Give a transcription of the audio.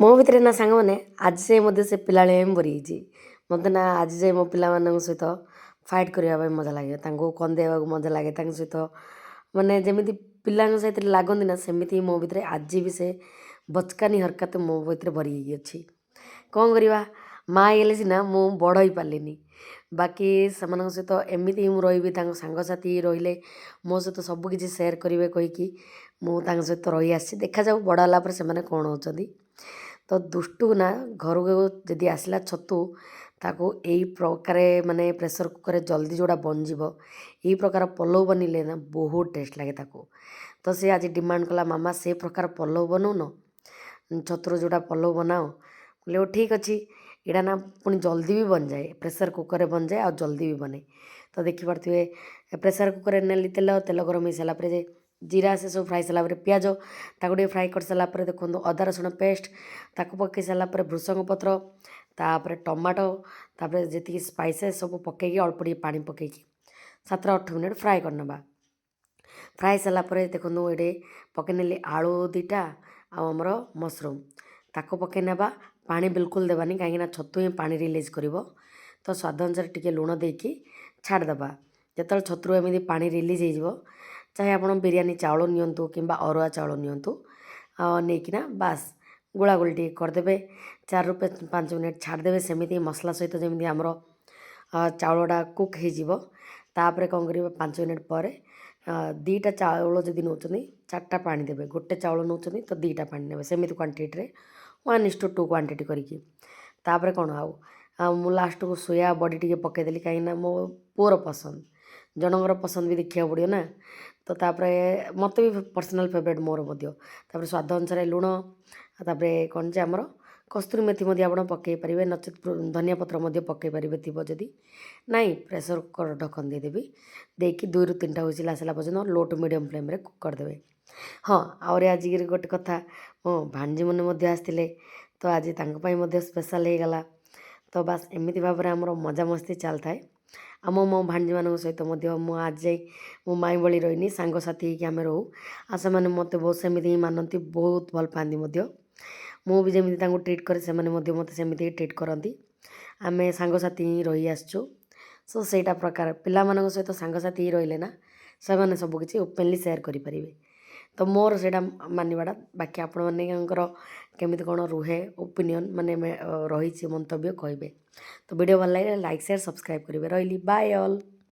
ମୋ ଭିତରେ ନା ସାଙ୍ଗମାନେ, ଆଜି ଯାଏ ମଧ୍ୟ ସେ ପିଲାଳିଆମି ଭରି ହେଇଛି। ମୋତେ ନା ଆଜି ଯାଏ ମୋ ପିଲାମାନଙ୍କ ସହିତ ଫାଇଟ୍ କରିବା ପାଇଁ ମଜା ଲାଗେ, ତାଙ୍କୁ କନ୍ଦେଇବାକୁ ମଜା ଲାଗେ। ତାଙ୍କ ସହିତ ମାନେ ଯେମିତି ପିଲାଙ୍କ ସହିତ ଲାଗନ୍ତି ନା, ସେମିତି ମୋ ଭିତରେ ଆଜି ବି ସେ ବଚକାନି ହରକତ ମୋ ଭିତରେ ଭରି ହେଇକି ଅଛି। କ'ଣ କରିବା, ମା ହେଇଗଲେ ସିନା, ମୁଁ ବଡ଼ ହେଇପାରିଲିନି। ବାକି ସେମାନଙ୍କ ସହିତ ଏମିତି ମୁଁ ରହିବି, ତାଙ୍କ ସାଙ୍ଗସାଥି ରହିଲେ ମୋ ସହିତ ସବୁ କିଛି ସେୟାର କରିବେ କହିକି ମୁଁ ତାଙ୍କ ସହିତ ରହିଆସିଛି। ଦେଖାଯାଉ ବଡ଼ ହେଲା ପରେ ସେମାନେ କ'ଣ ହେଉଛନ୍ତି। ତ ଦୁଷ୍ଟୁ ନା ଘରକୁ ଯଦି ଆସିଲା ଛତୁ, ତାକୁ ଏଇ ପ୍ରକାରେ ମାନେ ପ୍ରେସର୍ କୁକର୍ରେ ଜଲ୍ଦି ଯେଉଁଟା ବନିଯିବ, ଏଇ ପ୍ରକାର ପଲଉ ବନିଲେ ନା ବହୁତ ଟେଷ୍ଟ ଲାଗେ ତାକୁ। ତ ସେ ଆଜି ଡିମାଣ୍ଡ କଲା, "ମାମା, ସେ ପ୍ରକାର ପଲଉ ବନଉନ, ଛତୁର ଯେଉଁଟା ପଲଉ ବନାଅ।" କହିଲି, "ହଉ, ଠିକ୍ ଅଛି।" ଏଇଟା ନା ପୁଣି ଜଲ୍ଦି ବି ବନିଯାଏ, ପ୍ରେସର୍ କୁକର୍ରେ ବନିଯାଏ ଆଉ ଜଲ୍ଦି ବି ବନେ। ତ ଦେଖିପାରୁଥିବେ, ପ୍ରେସର୍ କୁକର୍ରେ ନେଲି ତେଲ। ତେଲ ଗରମ ହେଇସାରିଲା ପରେ ଜିରା, ସେସବୁ ଫ୍ରାଏ ସାରିଲା ପରେ ପିଆଜ, ତାକୁ ଟିକେ ଫ୍ରାଏ କରିସାରିଲା ପରେ ଦେଖନ୍ତୁ ଅଦା ରସୁଣ ପେଷ୍ଟ, ତାକୁ ପକାଇ ସାରିଲା ପରେ ଭୃସଙ୍ଗ ପତ୍ର, ତାପରେ ଟମାଟୋ, ତାପରେ ଯେତିକି ସ୍ପାଇସେସ୍ ସବୁ ପକାଇକି ଅଳ୍ପ ଟିକେ ପାଣି ପକାଇକି 7ରୁ 8 ମିନିଟ୍ ଫ୍ରାଏ କରିନେବା। ଫ୍ରାଏ ସାରିଲା ପରେ ଦେଖନ୍ତୁ, ଏଇଠି ପକାଇ ନେଲି ଆଳୁ 2ଟା ଆଉ ଆମର ମସରୁମ୍, ତାକୁ ପକାଇ ନେବା। ପାଣି ବିଲକୁଲ ଦେବାନି, କାହିଁକିନା ଛତୁ ହିଁ ପାଣି ରିଲିଜ୍ କରିବ। ତ ସ୍ୱାଦ ଅନୁସାରେ ଟିକେ ଲୁଣ ଦେଇକି ଛାଡ଼ିଦେବା। ଯେତେବେଳେ ଛତୁରୁ ଏମିତି ପାଣି ରିଲିଜ୍ ହେଇଯିବ, ଚାହେ ଆପଣ ବିରିୟାନୀ ଚାଉଳ ନିଅନ୍ତୁ କିମ୍ବା ଅରୁଆ ଚାଉଳ ନିଅନ୍ତୁ, ଆଉ ନେଇକିନା ବାସ୍ ଗୋଳା ଗୋଳି ଟିକେ କରିଦେବେ। 4ରୁ 5 ମିନିଟ୍ ଛାଡ଼ିଦେବେ ସେମିତି ମସଲା ସହିତ, ଯେମିତି ଆମର ଚାଉଳଟା କୁକ୍ ହେଇଯିବ। ତାପରେ କ'ଣ କରିବେ? 5 ମିନିଟ୍ ପରେ 2ଟା ଚାଉଳ ଯଦି ନେଉଛନ୍ତି, ଚାରିଟା ପାଣି ଦେବେ। ଗୋଟେ ଚାଉଳ ନେଉଛନ୍ତି ତ 2ଟା ପାଣି ନେବେ, ସେମିତି କ୍ୱାଣ୍ଟିଟିରେ 1:2 କ୍ୱାଣ୍ଟିଟି କରିକି। ତାପରେ କ'ଣ ଆଉ ଆଉ ମୁଁ ଲାଷ୍ଟକୁ ସୋୟା ବଡ଼ି ଟିକେ ପକାଇଦେଲି, କାହିଁକିନା ମୋ ପୁଅର ପସନ୍ଦ। ଜଣଙ୍କର ପସନ୍ଦ ବି ଦେଖିବାକୁ ପଡ଼ିବ ନା। ତ ତାପରେ ମୋତେ ବି ପର୍ସନାଲ୍ ଫେଭରେଟ୍ ମୋର ମଧ୍ୟ। ତାପରେ ସ୍ୱାଦ ଅନୁସାରେ ଲୁଣ, ଆଉ ତାପରେ କ'ଣ ଯେ ଆମର କସ୍ତୁରୀ ମେଥି ମଧ୍ୟ ଆପଣ ପକାଇ ପାରିବେ, ନଚେତ୍ ଧନିଆ ପତ୍ର ମଧ୍ୟ ପକାଇ ପାରିବେ ଥିବ ଯଦି। ନାଇଁ, ପ୍ରେସର୍ କୁକର୍ ଢକ୍କନ ଦେଇଦେବି। ଦେଇକି 2ରୁ 3ଟା ହୁଇସିଲ୍ ଆସିଲା ପର୍ଯ୍ୟନ୍ତ ଲୋ ଟୁ ମିଡ଼ିୟମ୍ ଫ୍ଲେମ୍ରେ କୁକ୍ କରିଦେବେ। ହଁ, ଆହୁରି ଆଜିକାଲି ଗୋଟେ କଥା, ମୋ ଭାଣିଜୀମାନେ ମଧ୍ୟ ଆସିଥିଲେ, ତ ଆଜି ତାଙ୍କ ପାଇଁ ମଧ୍ୟ ସ୍ପେଶାଲ୍ ହେଇଗଲା। ତ ବାସ୍, ଏମିତି ଭାବରେ ଆମର ମଜାମସ୍ତି ଚାଲିଥାଏ। ଆଉ ମୁଁ ମୋ ଭାଣିଜୀମାନଙ୍କ ସହିତ ମଧ୍ୟ ମୁଁ ଆଜି ଯାଇ ମୋ ମାଇଁ ଭଳି ରହିନି, ସାଙ୍ଗସାଥି ହେଇକି ଆମେ ରହୁ। ଆଉ ସେମାନେ ମୋତେ ବହୁତ ସେମିତି ହିଁ ମାନନ୍ତି, ବହୁତ ଭଲ ପାଆନ୍ତି ମଧ୍ୟ। ମୁଁ ବି ଯେମିତି ତାଙ୍କୁ ଟ୍ରିଟ୍ କରେ, ସେମାନେ ମଧ୍ୟ ମୋତେ ସେମିତି ହିଁ ଟ୍ରିଟ୍ କରନ୍ତି। ଆମେ ସାଙ୍ଗସାଥି ହିଁ ରହି ଆସିଛୁ। ସୋ ସେଇଟା ପ୍ରକାର ପିଲାମାନଙ୍କ ସହିତ ସାଙ୍ଗସାଥି ହିଁ ରହିଲେ ନା ସେମାନେ ସବୁକିଛି ଓପେନଲି ସେୟାର କରିପାରିବେ। ତ ମୋର ସେଇଟା ମାନିବାଟା, ବାକି ଆପଣମାନଙ୍କର କେମିତି କ'ଣ ରୁହେ ଓପିନିଅନ୍ ମାନେ ରହିଛି ମନ୍ତବ୍ୟ କହିବେ। ତ ଭିଡ଼ିଓ ଭଲ ଲାଗିଲେ ଲାଇକ୍, ସେୟାର, ସବସ୍କ୍ରାଇବ୍ କରିବେ। ରହିଲି, ବାଏ ଅଲ୍।